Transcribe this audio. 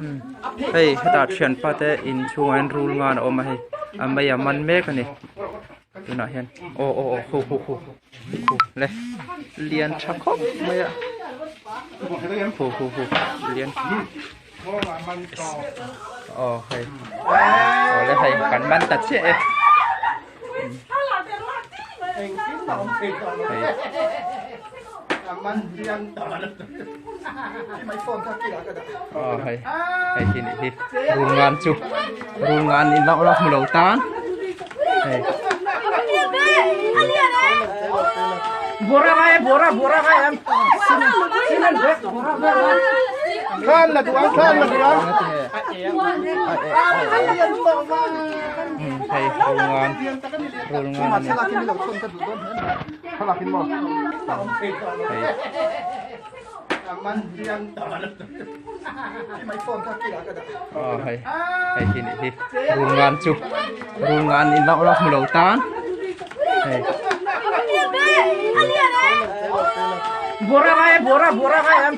Hei hetah thianpa te inchhungah hian rul ngan a awm a hei a mei a man mek a ni tunah hian aw aw aw hu hu hu hu le lian tha khawp mai a hu hu hu lian aw hei aw le hei kan man ta chiah e. Aw hei hei hi nih hi rul ngan chu rul ngan in lo la hmu lo tan hei Bora ngai bora bora ngai em cement bag bora bag Khan la duang khan la duang. Hei rul ngan rul ngan a ni hei aw hei hei hi nih hi rul ngan chu rul ngan in lo la hmu lo tan hei Bora ngai bora bora ngai em.